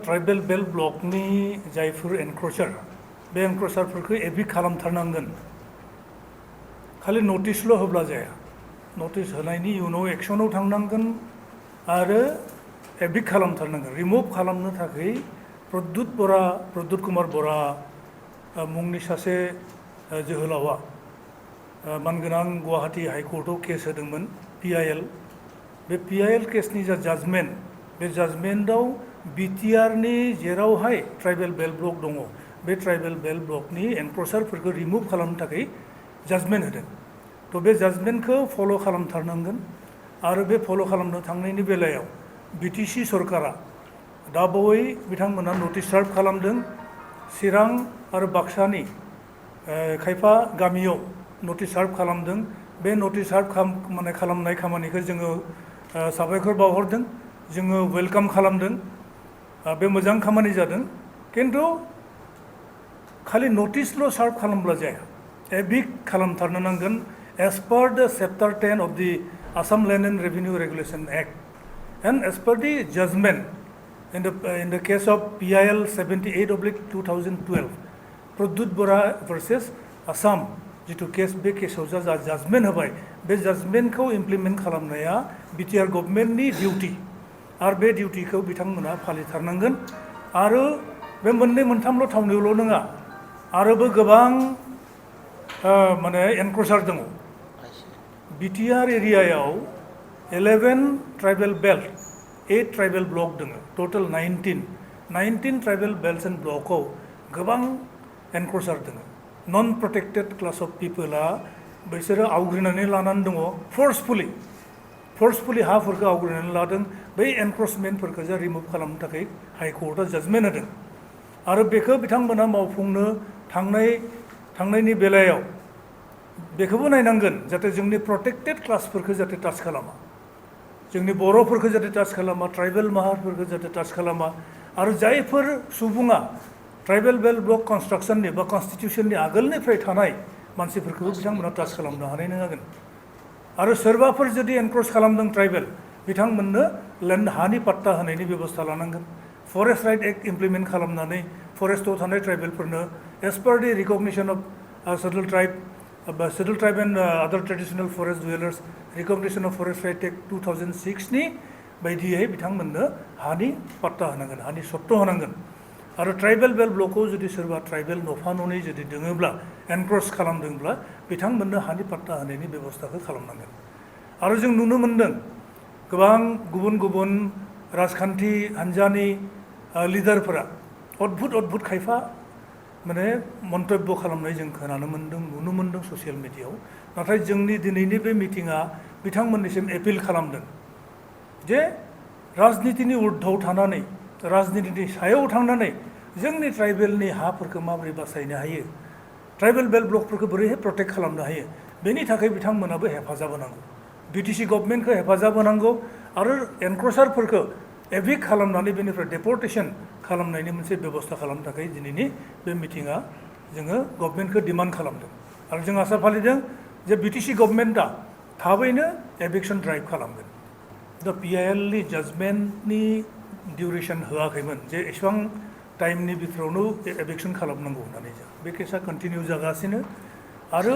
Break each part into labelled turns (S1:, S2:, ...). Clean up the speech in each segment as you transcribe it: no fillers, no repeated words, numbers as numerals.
S1: Tribal belt ब्लकनि जायफोर एनक्रचार बे एनक्रचारफोरखौ एभिक्ट खालामथारनांगोन खालि नटिसल' होब्ला जाया नटिस होनायनि उनाव एक्सनाव थांनांगोन आरो एभिक्ट खालामथारनांगोन रिमुभ खालामनो थाखाय प्रद्युत कुमार बरा मुंनि सासे जोहोलावा मानगोनां गुवाहाटी हाइकर्टआव केस होदोंमोन PIL बे PIL केसनि जा जाजमेन्ट बे जाजमेन्टआव बिटिआरनि जेरावहाय ट्राइबेल बेल्ट ब्लक दङ बे ट्राइबेल बेल्ट ब्लकनि एनक्रचारफोरखौ रिमुभ खालामनो थाखाय जाजमेन्ट होदों थ' बे जाजमेन्टखौ फल' खालामथारनांगोन आरो बे फल' खालामनो थांनायनि बेलायाव BTC सरकारा दा बावै बिथांमोना नटिस सार्भ खालामदों चिरां आरो बाक्सानि खायफा गामियाव नटिस सार्भ खालामदों बे नटिस सार्भ खालामनाय खामानिखौ जोङो साबायखर बावहरदों जोङो वेलकाम खालामदों बे मोजां खामानि जादों किन्तु खालि नटिसल' सार्भ खालामब्ला जाया एभिक्ट खालामथारनो नांगोन as per the chapter 10 of the Assam Land and Revenue Regulation Act and as per the judgment in the case of PIL 78/2012 Pradyut Bora versus Assam Jitu case बे केसाव जा जाजमेन्ट होबाय बे जाजमेन्टखौ इमप्लिमेन्ट खालामनाया बिटिआर गभर्नमेन्टनि डिउटि आरो बे डिउटिखौ बिथांमोना फालिथारनांगोन आरो बे मोननै मोनथामल' थावनियावल' नङा आरोबो गोबां माने एनक्रचार दङ बिटिआर एरियायाव 11 ट्राइबेल बेल्ट 8 ट्राइबेल ब्लक दङ टोटल 19 ट्राइबेल बेल्ट्स एन्ड ब्लकआव गोबां एनक्रचार दङ नन प्रोटेक्टेड क्लास अफ पिपला बिसोरो आवग्रिनानै लानानै दङ फर्सफुलि हाफोरखौ आवग्रिनानै लादों बै एनक्रचमेन्टफोरखौ जा रिमुभ खालामनो थाखाय हाइकर्टआ जाजमेन्ट होदों आरो बेखौ बिथांमोना मावफुंनो थांनायनि बेलायाव बेखौबो नायनांगोन जाहाथे जोंनि प्रोटेक्टेड क्लासफोरखौ जाहाथे टाच खालामा जोंनि बर'फोरखौ जाहाथे टाच खालामा ट्राइबेल माहारिफोरखौ जाहाथे टाच खालामा आरो जायफोर सुबुङा ट्राइबेल बेल्ट ब्लक कन्स्ट्राक्शननि बा कन्स्टिटिउसननि आगोलनिफ्राय थानाय मानसिफोरखौबो बिथांमोना टाच खालामनो हानाय नङागोन आरो सोरबाफोर जुदि एनक्रच खालामदों ट्राइबेल बिथांमोननो लेन्ड हानि पाट्टा होनायनि बेबस्था लानांगोन फरेस्ट राइट एक्ट इमप्लिमेन्ट खालामनानै फरेस्टआव थानाय ट्राइबेलफोरनो as per the recognition of settle tribe and other traditional forest dwellers recognition of forest right act 2006 नि बायदियै बिथांमोननो हानि पाट्टा होनांगोन हानि सत्त होनांगोन आरो ट्राइबेल बेल्ट ब्लकआव जुदि सोरबा ट्राइबेल नफा ननै जुदि दोङोब्ला एनक्रच खालामदोंब्ला बिथांमोननो हानि पाट्टा होनायनि बेबस्थाखौ खालामनांगोन आरो जों नुनो मोन्दों गोबां गुबुन राजखान्थि हान्जानि लिडारफोरा अद्भुत खायफा माने मन्तब्य खालामनाय जों खोनानो मोन्दों नुनो मोन्दों ससियेल मिडियायाव नाथाय जोंनि दिनैनि बे मिटिङा बिथांमोननिसिम एपिल खालामदों जे राजनितिनि उर्ध्वआव थानानै राजनितिनि सायाव थांनानै जोंनि ट्राइबेलनि हाफोरखौ माबोरै बासायनो हायो ट्राइबेल बेल्ट ब्लकफोरखौ बोरैहाय प्रटेक्ट खालामनो हायो बेनि थाखाय बिथांमोनाबो हेफाजाब होनांगौ BTC गभर्नमेन्टखौ हेफाजाब होनांगौ आरो एनक्रचारफोरखौ एभिक्ट खालामनानै बेनिफ्राय डेपर्टेसन खालामनायनि मोनसे बेबस्था खालामनो थाखाय दिनैनि बे मिटिङा जोङो गभर्नमेन्टखौ डिमान्ड खालामदों आरो जों आसा फालिदों जे BTC गभर्नमेन्टआ थाबैनो एभिक्सन ड्राइभ खालामगोन दा PILनि जाजमेन्टनि डिउरेसन होआखैमोन जे एसेबां टाइमनि बिथोरावनो एभिक्सन खालामनांगौ होननानै बे केसा कन्टिनिउ जागासिनो आरो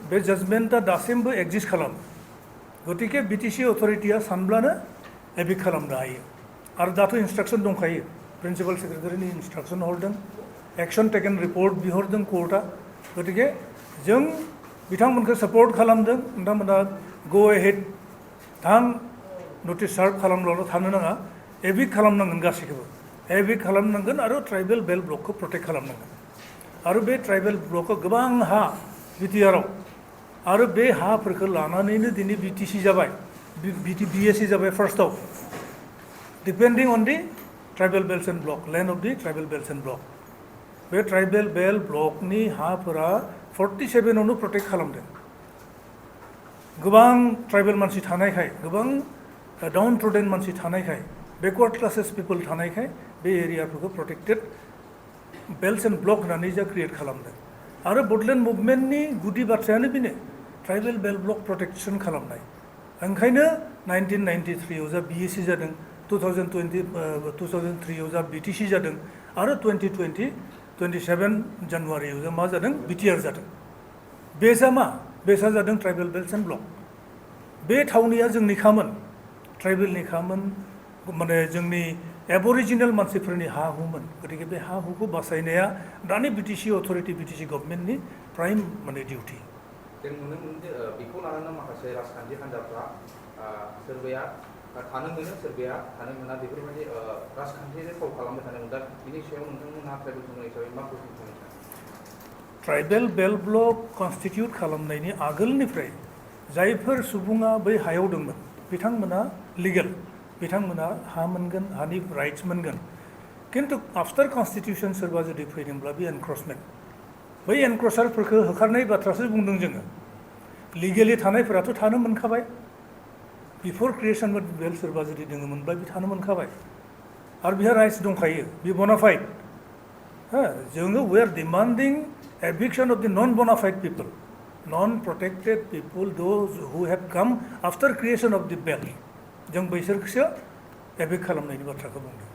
S1: बे जाजमेन्टआ दासिमबो एक्जिस्ट खालामो गतिके BTC अथरिटिया सानब्लानो एभिक्ट खालामनो हायो आरो दाथ' इन्सट्राक्सन दंखायो प्रिन्सिपाल सेक्रेटारिनि इन्सट्राक्सन हरदों एक्सन टेकेन रिपर्ट बिहरदों कर्टआ गतिके जों बिथांमोनखौ सापर्ट खालामदों नोंथांमोना गो एहेड थां नटिस सार्भ खालामब्लाल' थानो नाङा एभिक्ट खालामनांगोन गासैखौबो एभिक्ट खालामनांगोन आरो ट्राइबेल बेल्ट ब्लकखौ प्रटेक्ट खालामनांगोन आरो बे ट्राइबेल ब्लकआव गोबां हा बिटिआरआव आरो बे हाफोरखौ लानानैनो दिनै BTC जाबाय BSC जाबाय फार्स्टआव depending on the tribal belts and block land of the tribal belts and block बे ट्राइबेल बेल्ट ब्लकनि हाफोरा 47आवनो प्रटेक्ट खालामदों गोबां ट्राइबेल मानसि थानायखाय गोबां डाउन ट्रोडेन मानसि थानायखाय बेकवार्ड क्लासेस पिपल थानायखाय बे एरियाफोरखौ प्रटेक्टेड बेल्ट्स एन्ड ब्लक होननानै जा क्रिएट खालामदों आरो बडलेण्ड मुभमेन्टनि गुदि बाथ्रायानो बेनो ट्राइबेल बेल्ट ब्लक प्रटेक्सन खालामनाय ओंखायनो 1993 आव जा BSC जादों 2003 आव जा BTC जादों आरो 27 जानुवारियाव जा मा जादों BTR जादों। बेसा मा? बेसा जादों ट्राइबेल बेल्ट एन्ड ब्लक। बे थावनिया जोंनिखामोन, ट्राइबेलनिखामोन, माने जोंनि एबरिजिनेल मानसिफोरनि हा हुमोन। गतिके बे हा हुखौ बासायनाया दानि BTC अथरिटि, BTC गभर्नमेन्टनि प्राइम माने डिउटि।
S2: जों नुनो मोनो जे बेखौ लानानै माखासे राजखान्थि हान्जाफ्रा सोरबाया थानो मोनो, सोरबाया थानो मोना, बेफोरबायदि राजखान्थिजों फाव खालामबाय थानो मोनो। दा बिनि सायाव नोंथांमोनहा ट्राइबेल सुबुं हिसाबै मा कुइसन खालामनो सानो?
S1: ट्राइबेल बेल्ट ब्लक कनस्टिटिउट खालामनायनि आगोलनिफ्राय जायफोर सुबुङा बै हायाव दंमोन बिथांमोना लिगेल, बिथांमोना हा मोनगोन, हानि राइट्स मोनगोन। किन्तु आफ्टार कनस्टिटिउसन सोरबा जुदि फैदोंब्ला बे एनक्रचमेन्ट, बै एनक्रचारफोरखौ होखारनाय बाथ्रासो बुंदों जोङो। लिगेलि थानायफोराथ' थानो मोनखाबाय, बिफोर क्रिएसन अफ बेल्ट सोरबा जुदि दङमोनब्ला बे थानो मोनखाबाय आरो बिहा राइट्स दंखायो, बे बनाफाइड। जोङो we are demanding eviction of the non-bona-fide people, non-protected people, those who have come after creation of the belt. जों बैसोरखौसो एभिक्ट खालामनायनि बाथ्राखौ बुंदों।